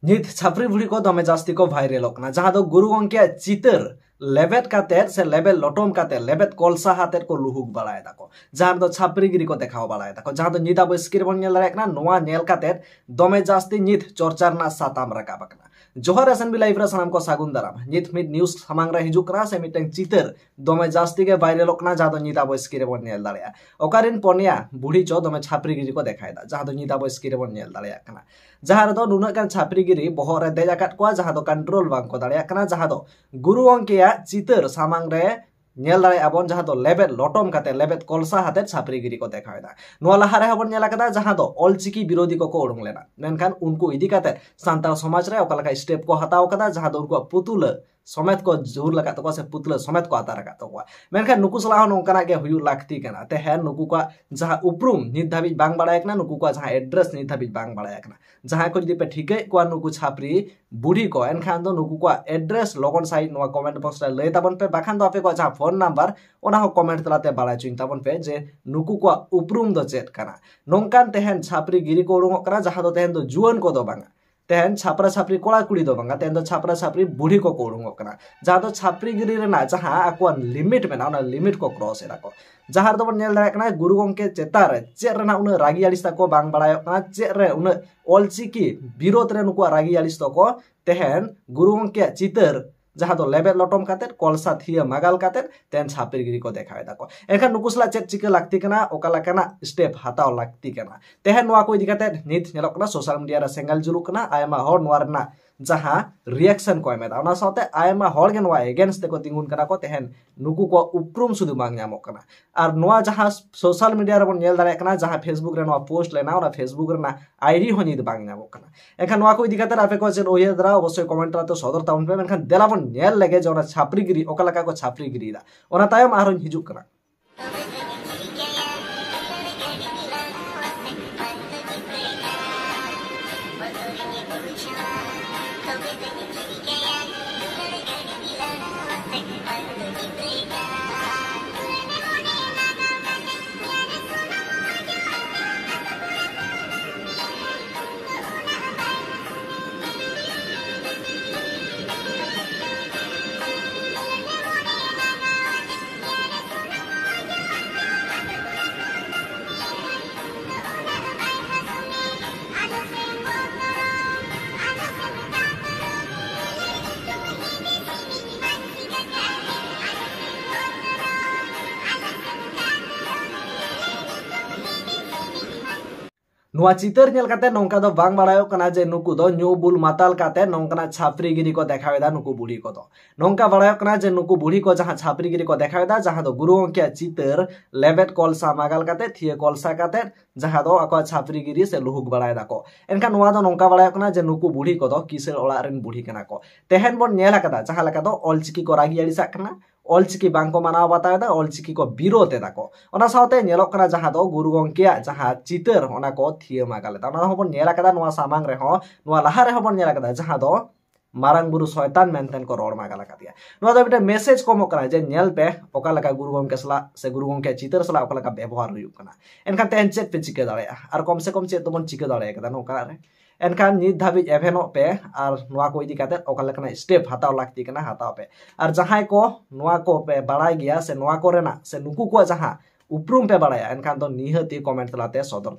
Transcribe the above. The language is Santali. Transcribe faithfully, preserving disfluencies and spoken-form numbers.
ᱱᱤᱛ ᱪᱷᱟᱯᱨᱤ ᱵᱩᱲᱦᱤ ᱠᱚ ᱫᱚᱢᱮ ᱡᱟᱹᱥᱛᱤ ᱠᱚ ᱵᱷᱟᱭᱨᱟᱞᱚᱜ ᱠᱟᱱᱟ, ᱡᱟᱦᱟᱸ ᱫᱚ ᱜᱩᱨᱩ ᱜᱚᱢᱠᱮᱭᱟᱜ ᱪᱤᱛᱟᱹᱨ ᱞᱮᱵᱮᱫ ᱠᱟᱛᱮᱫ ᱥᱮ ᱞᱮᱵᱮᱫ ᱞᱚᱴᱚᱢ ᱠᱟᱛᱮᱫ ᱞᱮᱵᱮᱫ ᱠᱚᱞᱥᱟ ᱟᱛᱮᱫ ᱠᱚ ᱞᱩᱦᱩᱠ ᱵᱟᱲᱟᱭ ᱫᱟᱠᱚ, ᱡᱟᱦᱟᱸ ᱨᱮᱫᱚ ᱪᱷᱟᱯᱨᱤ ᱜᱤᱨᱤ ᱠᱚ ᱫᱮᱠᱷᱟᱣ ᱵᱟᱲᱟᱭ ᱫᱟᱠᱚ, ᱡᱟᱦᱟᱸ ᱫᱚ ᱱᱤᱛ ᱟᱵᱚ ᱥᱠᱨᱤᱱ ᱨᱮᱵᱚᱱ ᱧᱮᱞ ᱫᱟᱲᱮᱭᱟᱜ ᱠᱟᱱᱟ᱾ ᱱᱚᱣᱟ ᱧᱮᱞ ᱠᱟᱛᱮᱫ ᱫᱚᱢᱮ ᱡᱟᱹᱥᱛᱤ ᱱᱤᱛ ᱪᱚᱨᱪᱟ ᱨᱮᱱᱟᱜ ᱥᱟᱛᱟᱢ ᱨᱟᱠᱟᱵ ᱟᱠᱟᱱᱟ᱾ ᱡᱚᱦᱟᱨ ᱮᱥ ᱮᱱ ᱵᱤ ᱞᱟᱭᱤᱵᱷ ᱨᱮ ᱥᱟᱱᱟᱢ ᱠᱚ ᱥᱟᱹᱜᱩᱱ ᱫᱟᱨᱟᱢ᱾ ᱱᱤᱛ ᱢᱤᱫ ᱱᱤᱭᱩᱡᱽ ᱥᱟᱢᱟᱝ ᱨᱮ ᱦᱤᱡᱩᱜ ᱠᱟᱱᱟ, ᱥᱮ ᱢᱤᱫᱴᱟᱝ ᱪᱤᱛᱟᱹᱨ ᱫᱚᱢᱮ ᱡᱟᱹᱥᱛᱤ ᱜᱮ ᱵᱷᱟᱭᱨᱟᱞᱚᱜ ᱠᱟᱱᱟ, ᱡᱟᱦᱟᱸ ᱫᱚ ᱱᱤᱛ ᱟᱵᱚ ᱥᱠᱨᱤᱱ ᱨᱮᱵᱚᱱ ᱧᱮᱞ ᱫᱟᱲᱮᱭᱟᱜᱼᱟ᱾ ᱚᱠᱟᱨᱮᱱ ᱯᱚᱱᱭᱟ ᱵᱩᱲᱦᱤ ᱪᱚ ᱫᱚᱢᱮ ᱪᱷᱟᱯᱨᱤ ᱜᱤᱨᱤ ᱠᱚ ᱫᱮᱠᱷᱟᱭᱮᱫᱟ, ᱡᱟᱦᱟᱸ ᱫᱚ ᱱᱤᱛ ᱟᱵᱚ ᱥᱠᱨᱤᱱ ᱨᱮᱵᱚᱱ ᱧᱮᱞ ᱫᱟᱲᱮᱭᱟᱜ ᱠᱟᱱᱟ, ᱡᱟᱦᱟᱸ ᱨᱮᱫᱚ ᱱᱩᱱᱟᱹᱜ ᱜᱟᱱ ᱪᱷᱟᱯᱨᱤ ᱜᱤᱨᱤ ᱵᱚᱦᱚᱜ ᱨᱮ ᱫᱮᱡ ᱟᱠᱟᱫ ᱠᱚᱣᱟ, ᱡᱟᱦᱟᱸ ᱫᱚ ᱠᱚᱱᱴᱨᱳᱞ ᱵᱟᱝ ᱠᱚ ᱫᱟᱲᱮᱭᱟᱜ ᱠᱟᱱᱟ, ᱡᱟᱦᱟᱸ ᱫᱚ ᱜᱩᱨᱩ ᱜᱚᱢᱠᱮᱭᱟᱜ ᱪᱤᱛᱟᱹᱨ ᱥᱟᱢᱟᱝ ᱨᱮ ᱧᱮᱞ ᱫᱟᱲᱮᱭᱟᱜᱼᱟ ᱵᱚᱱ, ᱡᱟᱦᱟᱸ ᱫᱚ ᱞᱮᱵᱮᱫ ᱞᱚᱴᱚᱢ ᱠᱟᱛᱮ, ᱞᱮᱵᱮᱫ ᱠᱚᱞᱥᱟ ᱟᱛᱮᱫ ᱪᱷᱟᱯᱨᱤ ᱜᱤᱨᱤ ᱠᱚ ᱫᱮᱠᱷᱟᱣ ᱮᱫᱟ᱾ ᱱᱚᱣᱟ ᱞᱟᱦᱟ ᱨᱮᱦᱚᱸ ᱵᱚᱱ ᱧᱮᱞ ᱟᱠᱟᱫᱟ, ᱡᱟᱦᱟᱸ ᱫᱚ ᱚᱞᱪᱤᱠᱤ ᱵᱤᱨᱳᱫᱷᱤ ᱠᱚᱠᱚ ᱩᱰᱩᱝ ᱞᱮᱱᱟ, ᱢᱮᱱᱠᱷᱟᱱ ᱩᱱᱠᱩ ᱤᱫᱤ ᱠᱟᱛᱮ ᱥᱟᱱᱛᱟᱲ ᱥᱚᱢᱟᱡᱽ ᱨᱮ ᱚᱠᱟ ᱞᱮᱠᱟ ᱥᱴᱮᱯ ᱠᱚ ᱦᱟᱛᱟᱣ ᱟᱠᱟᱫᱟ, ᱡᱟᱦᱟᱸ ᱫᱚ ᱩᱱᱠᱩᱣᱟᱜ ᱯᱩᱛᱩᱞᱟᱹ ᱥᱚᱢᱮᱛ ᱠᱚ ᱡᱩᱨ ᱞᱟᱠᱟᱫ ᱛᱟᱠᱚᱣᱟ ᱥᱮ ᱯᱩᱛᱞᱟᱹ ᱥᱚᱢᱮᱛ ᱠᱚ ᱟᱛᱟᱨ ᱟᱠᱟᱫ ᱛᱟᱠᱚᱣᱟ᱾ ᱢᱮᱱᱠᱷᱟᱱ ᱱᱩᱠᱩ ᱥᱟᱞᱟᱜ ᱦᱚᱸ ᱱᱚᱝᱠᱟᱱᱟᱜ ᱜᱮ ᱦᱩᱭᱩᱜ ᱞᱟᱹᱠᱛᱤ ᱠᱟᱱᱟ᱾ ᱛᱮᱦᱮᱧ ᱱᱩᱠᱩ ᱠᱚᱣᱟᱜ ᱡᱟᱦᱟᱸ ᱩᱯᱨᱩᱢ ᱱᱤᱛ ᱫᱷᱟᱹᱵᱤᱡ ᱵᱟᱝ ᱵᱟᱲᱟᱭ ᱠᱟᱱᱟ, ᱱᱩᱠᱩ ᱠᱚᱣᱟᱜ ᱡᱟᱦᱟᱸ ᱮᱰᱨᱮᱥ ᱱᱤᱛ ᱫᱷᱟᱹᱵᱤᱡ ᱵᱟᱝ ᱵᱟᱲᱟᱭ ᱠᱟᱱᱟ᱾ ᱡᱟᱦᱟᱸᱭ ᱠᱚ ᱡᱩᱫᱤ ᱯᱮ ᱴᱷᱤᱠᱟᱹᱭᱮᱫ ᱠᱚᱣᱟ ᱱᱩᱠᱩ ᱪᱷᱟᱯᱨᱤ ᱵᱩᱲᱦᱤ ᱠᱚ, ᱮᱱᱠᱷᱟᱱ ᱫᱚ ᱱᱩᱠᱩ ᱠᱚᱣᱟᱜ ᱮᱰᱨᱮᱥ ᱞᱚᱜᱚᱱ ᱥᱟᱺᱦᱤᱡ ᱱᱚᱣᱟ ᱠᱚᱢᱮᱱᱴ ᱵᱚᱠᱥ ᱨᱮ ᱞᱟᱹᱭ ᱛᱟᱵᱚᱱ ᱯᱮ, ᱵᱟᱠᱷᱟᱱ ᱫᱚ ᱟᱯᱮ ᱠᱚᱣᱟᱜ ᱡᱟᱦᱟᱸ ᱯᱷᱳᱱ ᱱᱟᱢᱵᱟᱨ, ᱚᱱᱟ ᱦᱚᱸ ᱠᱚᱢᱮᱱᱴ ᱛᱟᱞᱟᱛᱮ ᱵᱟᱲᱟᱭ ᱦᱚᱪᱚᱧ ᱛᱟᱵᱚᱱ ᱯᱮ ᱡᱮ ᱱᱩᱠᱩ ᱠᱚᱣᱟᱜ ᱩᱯᱨᱩᱢ ᱫᱚ ᱪᱮᱫ ᱠᱟᱱᱟ᱾ ᱱᱚᱝᱠᱟᱱ ᱛᱮᱦᱮᱧ ᱪᱷᱟᱯᱨᱤ ᱜᱤᱨᱤ ᱠᱚ ᱩᱰᱩᱝᱚᱜ ᱠᱟᱱᱟ, ᱡᱟᱦᱟᱸ ᱫᱚ ᱛᱮᱦᱮᱧ ᱫᱚ ᱡᱩᱣᱟᱹᱱ ᱠᱚᱫᱚ ᱵᱟᱝᱟ, ᱛᱮᱦᱮᱧ ᱪᱷᱟᱯᱨᱟ ᱪᱷᱟᱯᱨᱤ ᱠᱚᱲᱟ ᱠᱩᱲᱤ ᱫᱚ ᱵᱟᱝᱟ, ᱛᱮᱦᱮᱧ ᱫᱚ ᱪᱷᱟᱯᱨᱟ ᱪᱷᱟᱯᱨᱤ ᱵᱩᱲᱦᱤ ᱠᱚᱠᱚ ᱩᱰᱩᱝᱚᱜ ᱠᱟᱱᱟ᱾ ᱡᱟᱦᱟᱸ ᱫᱚ ᱪᱷᱟᱯᱨᱤ ᱜᱤᱨᱤ ᱨᱮᱱᱟᱜ ᱡᱟᱦᱟᱸ ᱟᱠᱚᱣᱟᱜ ᱞᱤᱢᱤᱴ ᱢᱮᱱᱟᱜᱼᱟ, ᱚᱱᱟ ᱞᱤᱢᱤᱴ ᱠᱚ ᱠᱨᱚᱥ ᱮᱫᱟ ᱠᱚ᱾ ᱡᱟᱦᱟᱸ ᱨᱮᱫᱚ ᱵᱚᱱ ᱧᱮᱞ ᱫᱟᱲᱮᱭᱟᱜ ᱠᱟᱱᱟ, ᱜᱩᱨᱩ ᱜᱚᱢᱠᱮ ᱪᱮᱛᱟᱱ ᱨᱮ ᱪᱮᱫ ᱨᱮᱱᱟᱜ ᱩᱱᱟᱹᱜ ᱨᱟᱹᱜᱤ ᱟᱹᱲᱤᱥ ᱛᱟᱠᱚ ᱵᱟᱝ ᱵᱟᱲᱟᱭᱚᱜ ᱠᱟᱱᱟ, ᱪᱮᱫ ᱨᱮ ᱩᱱᱟᱹᱜ ᱚᱞᱪᱤᱠᱤ ᱵᱤᱨᱳᱫᱷ ᱨᱮ ᱱᱩᱠᱩᱣᱟᱜ ᱨᱟᱹᱜᱤ ᱟᱹᱲᱤᱥ ᱛᱟᱠᱚ᱾ ᱛᱮᱦᱮᱧ ᱜᱩᱨᱩ ᱜᱚᱢᱠᱮᱭᱟᱜ ᱪᱤᱛᱟᱹᱨ, ᱡᱟᱦᱟᱸ ᱫᱚ ᱞᱮᱵᱮᱫ ᱞᱚᱴᱚᱢ ᱠᱟᱛᱮᱫ, ᱠᱚᱞᱥᱟ ᱛᱷᱤᱭᱟᱹ ᱢᱟᱜᱟᱞ ᱠᱟᱛᱮᱫ, ᱛᱮᱦᱮᱧ ᱪᱷᱟᱯᱨᱤ ᱜᱤᱨᱤ ᱠᱚ ᱫᱮᱠᱷᱟᱣ ᱮᱫᱟ ᱠᱚ᱾ ᱮᱱᱠᱷᱟᱱ ᱱᱩᱠᱩ ᱥᱟᱞᱟᱜ ᱪᱮᱫ ᱪᱤᱠᱟᱹ ᱞᱟᱹᱠᱛᱤ ᱠᱟᱱᱟ, ᱚᱠᱟ ᱞᱮᱠᱟᱱᱟᱜ ᱥᱴᱮᱯ ᱦᱟᱛᱟᱣ ᱞᱟᱹᱠᱛᱤ ᱠᱟᱱᱟ᱾ ᱛᱮᱦᱮᱧ ᱱᱚᱣᱟ ᱠᱚ ᱤᱫᱤ ᱠᱟᱛᱮᱫ ᱱᱤᱛ ᱧᱮᱞᱚᱜ ᱠᱟᱱᱟ, ᱥᱳᱥᱟᱞ ᱢᱤᱰᱤᱭᱟ ᱨᱮ ᱥᱮᱸᱜᱮᱞ ᱡᱩᱞᱩᱜ ᱠᱟᱱᱟ, ᱟᱭᱢᱟ ᱦᱚᱲ ᱱᱚᱣᱟ ᱨᱮᱱᱟᱜ ᱡᱟᱦᱟᱸ ᱨᱤᱭᱟᱠᱥᱚᱱ ᱠᱚ ᱮᱢ ᱮᱫᱟ, ᱚᱱᱟ ᱥᱟᱶᱛᱮ ᱟᱭᱢᱟ ᱦᱚᱲ ᱜᱮ ᱱᱚᱣᱟ ᱮᱜᱮᱱᱥᱴ ᱛᱮᱠᱚ ᱛᱤᱸᱜᱩᱱ ᱠᱟᱱᱟ ᱠᱚ᱾ ᱛᱮᱦᱮᱧ ᱱᱩᱠᱩ ᱠᱚᱣᱟᱜ ᱩᱯᱨᱩᱢ ᱥᱩᱫᱷᱩ ᱵᱟᱝ ᱧᱟᱢᱚᱜ ᱠᱟᱱᱟ᱾ ᱟᱨ ᱱᱚᱣᱟ ᱡᱟᱦᱟᱸ ᱥᱳᱥᱟᱞ ᱢᱤᱰᱤᱭᱟ ᱨᱮᱵᱚᱱ ᱧᱮᱞ ᱫᱟᱲᱮᱭᱟᱜ ᱠᱟᱱᱟ, ᱡᱟᱦᱟᱸ ᱯᱷᱮᱥᱵᱩᱠ ᱨᱮ ᱱᱚᱣᱟ ᱯᱳᱥᱴ ᱞᱮᱱᱟ, ᱚᱱᱟ ᱯᱷᱮᱥᱵᱩᱠ ᱨᱮᱱᱟᱜ ᱟᱭᱰᱤ ᱦᱚᱸ ᱱᱤᱛ ᱵᱟᱝ ᱧᱟᱢᱚᱜ ᱠᱟᱱᱟ᱾ ᱮᱱᱠᱷᱟᱱ ᱱᱚᱣᱟ ᱠᱚ ᱤᱫᱤ ᱠᱟᱛᱮ ᱟᱯᱮ ᱠᱚ ᱪᱮᱫ ᱩᱭᱦᱟᱹᱨ ᱫᱷᱟᱨᱟ, ᱚᱵᱚᱥᱥᱳᱭ ᱠᱚᱢᱮᱱᱴ ᱛᱟᱞᱟᱛᱮ ᱥᱚᱫᱚᱨ ᱛᱟᱵᱚᱱ ᱯᱮ᱾ ᱢᱮᱱᱠᱷᱟᱱ ᱫᱮᱞᱟ ᱵᱚᱱ ᱧᱮᱞ ᱞᱮᱜᱮ ᱡᱮ ᱚᱱᱟ ᱪᱷᱟᱯᱨᱤ ᱜᱤᱨᱤ ᱚᱠᱟ ᱞᱮᱠᱟ ᱠᱚ ᱪᱷᱟᱯᱨᱤ ᱜᱤᱨᱤᱭᱮᱫᱟ᱾ ᱚᱱᱟ ᱛᱟᱭᱚᱢ ᱟᱨᱦᱚᱸᱧ ᱦᱤᱡᱩᱜ ᱠᱟᱱᱟ᱾ ᱱᱚᱣᱟ ᱪᱤᱛᱟᱹᱨ ᱧᱮᱞ ᱠᱟᱛᱮ ᱱᱚᱝᱠᱟ ᱫᱚ ᱵᱟᱝ ᱵᱟᱲᱟᱭᱚᱜ ᱠᱟᱱᱟ ᱡᱮ ᱱᱩᱠᱩ ᱫᱚ ᱧᱩ ᱵᱩᱞ ᱢᱟᱛᱟᱞ ᱠᱟᱛᱮ ᱱᱚᱝᱠᱟᱱᱟᱜ ᱪᱷᱟᱯᱨᱤ ᱜᱤᱨᱤ ᱠᱚ ᱫᱮᱠᱷᱟᱣ ᱮᱫᱟ ᱱᱩᱠᱩ ᱵᱩᱲᱦᱤ ᱠᱚᱫᱚ᱾ ᱱᱚᱝᱠᱟ ᱵᱟᱲᱟᱭᱚᱜ ᱠᱟᱱᱟ ᱡᱮ ᱱᱩᱠᱩ ᱵᱩᱲᱦᱤ ᱠᱚ ᱡᱟᱦᱟᱸ ᱪᱷᱟᱯᱨᱤ ᱜᱤᱨᱤ ᱠᱚ ᱫᱮᱠᱷᱟᱣ ᱮᱫᱟ, ᱡᱟᱦᱟᱸ ᱫᱚ ᱜᱩᱨᱩ ᱜᱚᱢᱠᱮᱭᱟᱜ ᱪᱤᱛᱟᱹᱨ ᱞᱮᱵᱮᱫ ᱠᱚᱞᱥᱟ ᱢᱟᱜᱟᱞ ᱠᱟᱛᱮ, ᱛᱷᱤᱭᱟᱹ ᱠᱚᱞᱥᱟ ᱠᱟᱛᱮ, ᱡᱟᱦᱟᱸ ᱫᱚ ᱟᱠᱚᱣᱟᱜ ᱪᱷᱟᱯᱨᱤ ᱜᱤᱨᱤ ᱥᱮ ᱞᱩᱦᱩᱠ ᱵᱟᱲᱟᱭ ᱫᱟᱠᱚ᱾ ᱮᱱᱠᱷᱟᱱ ᱱᱚᱣᱟ ᱫᱚ ᱱᱚᱝᱠᱟ ᱵᱟᱲᱟᱭᱚᱜ ᱠᱟᱱᱟ ᱡᱮ ᱱᱩᱠᱩ ᱵᱩᱲᱦᱤ ᱠᱚᱫᱚ ᱠᱤᱥᱟᱹᱬ ᱚᱲᱟᱜ ᱨᱮᱱ ᱵᱩᱲᱦᱤ ᱠᱟᱱᱟ ᱠᱚ᱾ ᱛᱮᱦᱮᱧ ᱵᱚᱱ ᱧᱮᱞ ᱟᱠᱟᱫᱟ ᱡᱟᱦᱟᱸ ᱞᱮᱠᱟ ᱫᱚ ᱚᱞᱪᱤᱠᱤ ᱠᱚ ᱨᱟᱹᱜᱤ ᱟᱹᱲᱤᱥᱟᱜ ᱠᱟᱱᱟ, ᱚᱞᱪᱤᱠᱤ ᱵᱟᱝ ᱠᱚ ᱢᱟᱱᱟᱣ ᱵᱟᱛᱟᱣ ᱮᱫᱟ, ᱚᱞᱪᱤᱠᱤ ᱠᱚ ᱵᱤᱨᱳᱫ ᱮᱫᱟ ᱠᱚ᱾ ᱚᱱᱟ ᱥᱟᱶᱛᱮ ᱧᱮᱞᱚᱜ ᱠᱟᱱᱟ ᱡᱟᱦᱟᱸ ᱫᱚ ᱜᱩᱨᱩ ᱜᱚᱢᱠᱮᱭᱟᱜ ᱡᱟᱦᱟᱸ ᱪᱤᱛᱟᱹᱨ, ᱚᱱᱟ ᱠᱚ ᱛᱷᱤᱭᱟᱹ ᱢᱟᱜᱟᱞ ᱮᱫᱟ᱾ ᱚᱱᱟ ᱦᱚᱸᱵᱚᱱ ᱧᱮᱞ ᱟᱠᱟᱫᱟ ᱱᱚᱣᱟ ᱥᱟᱢᱟᱝ ᱨᱮᱦᱚᱸ, ᱱᱚᱣᱟ ᱞᱟᱦᱟ ᱨᱮᱦᱚᱸ ᱵᱚᱱ ᱧᱮᱞ ᱟᱠᱟᱫᱟ ᱡᱟᱦᱟᱸ ᱫᱚ ᱢᱟᱨᱟᱝ ᱵᱩᱨᱩ ᱥᱚᱭᱛᱟᱱ ᱢᱮᱱᱛᱮ ᱠᱚ ᱨᱚᱲ ᱢᱟᱜᱟᱞ ᱟᱠᱟᱫᱮᱭᱟ᱾ ᱱᱚᱣᱟ ᱫᱚ ᱢᱤᱫᱴᱮᱱ ᱢᱮᱥᱮᱡᱽ ᱠᱚ ᱮᱢᱚᱜ ᱠᱟᱱᱟ ᱡᱮ ᱧᱮᱞ ᱯᱮ ᱚᱠᱟ ᱞᱮᱠᱟ ᱜᱩᱨᱩ ᱜᱚᱢᱠᱮ ᱥᱟᱞᱟᱜ ᱥᱮ ᱜᱩᱨᱩ ᱜᱚᱢᱠᱮᱭᱟᱜ ᱪᱤᱛᱟᱹᱨ ᱥᱟᱞᱟᱜ ᱚᱠᱟ ᱞᱮᱠᱟ ᱵᱮᱵᱚᱦᱟᱨ ᱦᱩᱭᱩᱜ ᱠᱟᱱᱟ᱾ ᱮᱱᱠᱷᱟᱱ ᱛᱮᱦᱮᱧ ᱪᱮᱫ ᱯᱮ ᱪᱤᱠᱟᱹ ᱫᱟᱲᱮᱭᱟᱜᱼᱟ? ᱟᱨ ᱠᱚᱢ ᱥᱮ ᱠᱚᱢ ᱪᱮᱫ ᱫᱚᱵᱚᱱ ᱪᱤᱠᱟᱹ ᱫᱟᱲᱮ ᱠᱟᱫᱟ ᱱᱚᱝᱠᱟᱱᱟᱜ ᱨᱮ? ᱮᱱᱠᱷᱟᱱ ᱱᱤᱛ ᱫᱷᱟᱹᱵᱤᱡ ᱮᱵᱷᱮᱱᱚᱜ ᱯᱮ ᱟᱨ ᱱᱚᱣᱟ ᱠᱚ ᱤᱫᱤ ᱠᱟᱛᱮ ᱚᱠᱟ ᱞᱮᱠᱟᱱᱟᱜ ᱥᱴᱮᱯ ᱦᱟᱛᱟᱣ ᱞᱟᱹᱠᱛᱤ ᱠᱟᱱᱟ, ᱦᱟᱛᱟᱣ ᱯᱮ᱾ ᱟᱨ ᱡᱟᱦᱟᱸᱭ ᱠᱚ ᱱᱚᱣᱟ ᱠᱚ ᱯᱮ ᱵᱟᱲᱟᱭ ᱜᱮᱭᱟ ᱥᱮ ᱱᱚᱣᱟ ᱠᱚᱨᱮᱱᱟᱜ ᱥᱮ ᱱᱩᱠᱩ ᱠᱚᱣᱟᱜ ᱡᱟᱦᱟᱸ ᱩᱯᱨᱩᱢ ᱯᱮ ᱵᱟᱲᱟᱭᱟ, ᱮᱱᱠᱷᱟᱱ ᱫᱚ ᱱᱤᱦᱟᱹᱛᱤ ᱠᱚᱢᱮᱱᱴ ᱛᱟᱞᱟᱛᱮ ᱥᱚᱫᱚᱨ ᱛᱟᱵᱚᱱ